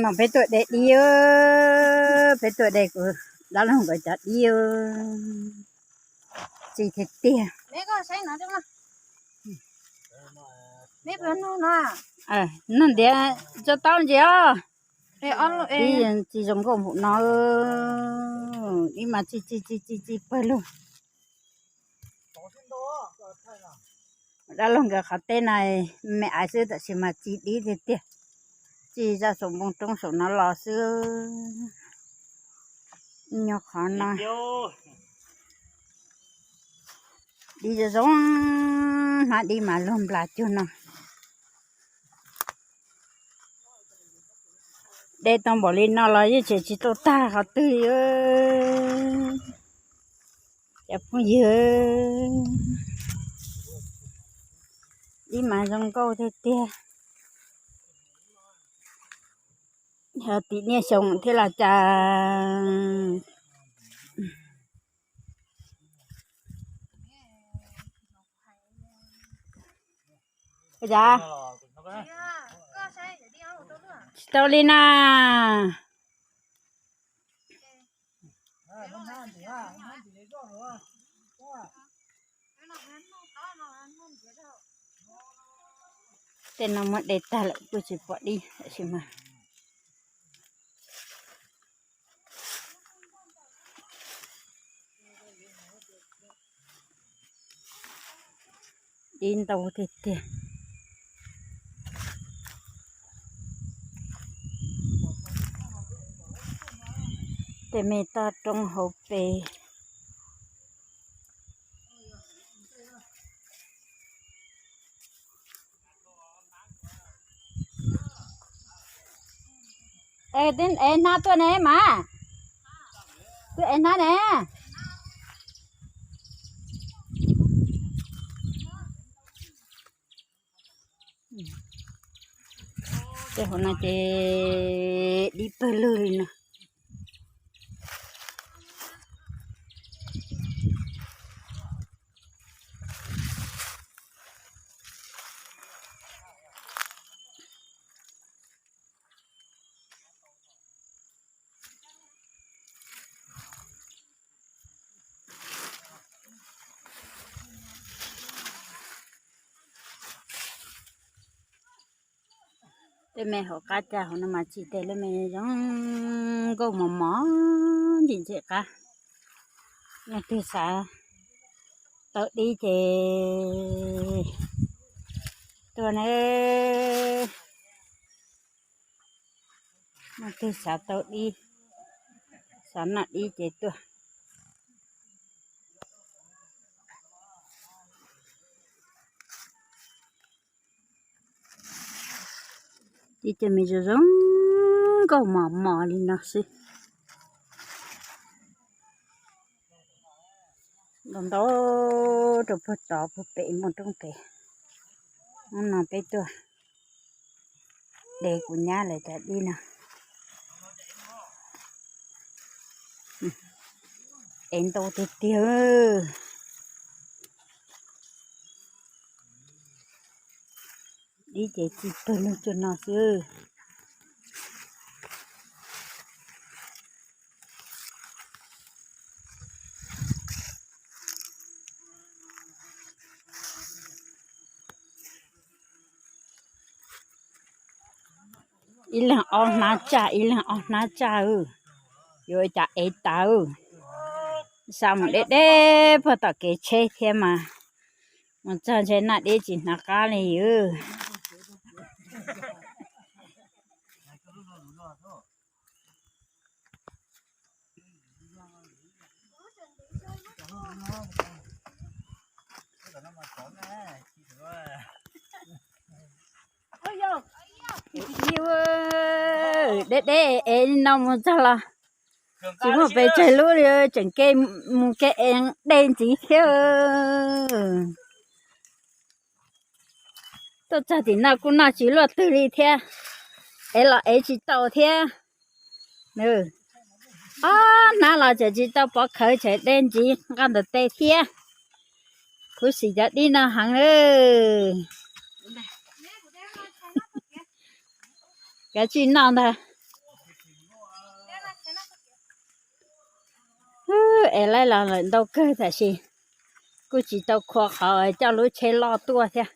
No peb tuaj de dib, peb tuaj de kuv dab laug nkawd cov dib. Txi tiag tiag. Nug ntiav tso taub ntsis os. Dib txi zoo nkauj npaum no, dib mas txi txi txi txi txi pawg lug. Dab laug nkawd qhov teb no me aiv xwb tab sis mas txi dib tiag tiag. Txi zaj saum npoo roob saum no los xwb. Nyob qhov no dib zoo zoo, hnab dib mas luag nplas cuag no. De tau npaum li no los yeej tseem tsis tau tag qhov twg li. Cov phooj ywg, dib mas zoo nkauj tiag tiag. Yog tim niaj xyoo thiab los cas. Tsis tau li na. Tej no muab de tag lawm kuj tsis pom dib tab sis mas dib ntau tiag tiag. Tej me toj roob hauv pes. Es hnab tuaj ne mas, tuaj es hnab ne. Tej hauv no ces dib pawg lug li no. Tej me hauv qab cag hauv no mas txi tes lub me zoo nkauj mos mos ntsim ntxim qab. Leej twg xav tau dib ces tuaj nawb. Leej twg xav tau dib, xav noj dib ces tuaj. Dib ces me zoo zoo nkauj mos mos li no xwb. Ntau ntau rau puag tod puag pem npoo roob pem. Hnub no peb tuaj de kuv nyab lawv cov dib no. Es ntau tiag tiag. Dib ces txi pawg lug cuag no xwb. Ib leeg ob hnab tsaj, ib leeg ob hnab tsaj, yuav ua cas ev tas. Xa mus deb deb puag tom kev tsheb thiab mas mus txog ntshe noj dib tsis hnov qab li. Deb deb es no mus txog los tsis muaj pes tsawg lub li, tseem ke mus ke es dej ntxiv thiab. Tuaj txog tim no kuj noj tsis luaj twg li thiab, ev los ev tsis tau thiab. Ob hnab los tseem tsis tau pov khawv, tseem dej ntxiv nqaj ntawm tes thiab. Khuv xim cov dib no heev lawm. Kav tsij noj ntag. Es laib los lawm ntau kawg tab sis kuj tsis tau khua qhov coj lub tsheb loj tuaj thiab.